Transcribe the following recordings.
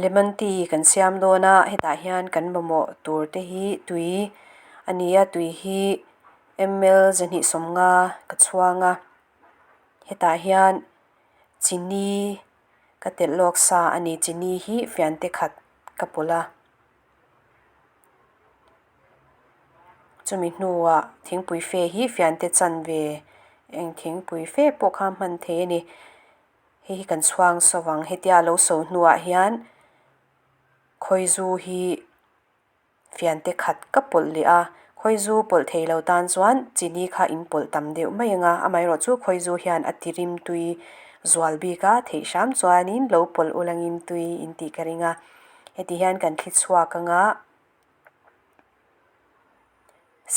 Lemon tea kan siam dawn a hetah hian kan mamawh tur te hi tui a ni a tui hi ml 250 ka chhuang a hetah hian chini ka telh lawk sa a ni chini hi fiante khat ka pawlh a chumi hnuah thingpui fe hi fiante chanve eng thingpui fe pawh kha hman theih a ni. Hei hi kan chhuang so vang hetia a lo so hnuah hian khawizu hi fiante khat ka pawlh leh a khawizu pawlh thei lo tan chuan chini kha in pawlh tam deuh mai ang a amaherawh chu khawizu hian a ti rim tui zual bik a theih hram chuanin lo pawlh ulangin tui in tih ka ring a heti hian kan thli chhuak ang a.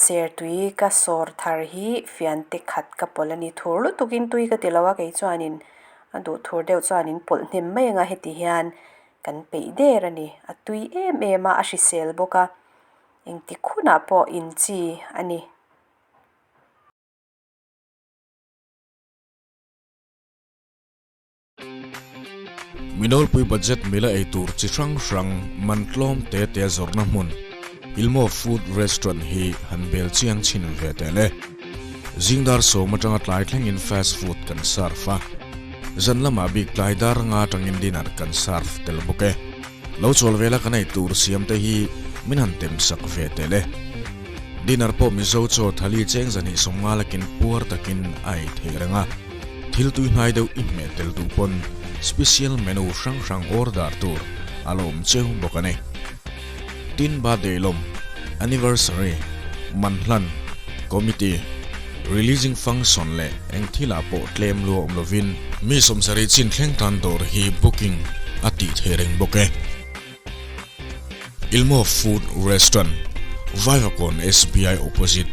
Sertui ka sawr thar hi fiante khat ka pawlh a ni. Thur lutukin tui ka ti lo a, kei chuanin a duh thur deuh chuanin pawlh hnem mai ang a, heti hian kan peih der a ni. A tui em em a, a hrisel bawk a, engtik hunah pawh in chi a ni. Minawlpui budget mila ei tur chi hrang hrang man tlawm te te zawrhna hmun Ilmo Food Restaurant hi han bel chiang chhin ve teh le. Zingdar sawm atanga tlai thlengin fast food kan serve a, zan lamah bik tlai dar nga atangin dinner kan serve tel bawk e. Lo chawl vela kan ei tur siam te hi min han tem sak ve teh le. Dinner pawh Mizo chaw thali cheng zahnih 50 lakin puar takin a ei theih reng a. Thil tui hnai deuh i hmeh tel duh pawn special menu hrang hrang order tur a lo awm cheu bawk a ni. Tin birthday lawm, anniversary, manhlan, committee, releasing function leh eng thilah pawh tlem lua awm lovin mi 70 chin thleng tan dawr hi booking a tih theih reng bawk e. Ilmo Food Restaurant, Vaivakawn SBI opposite.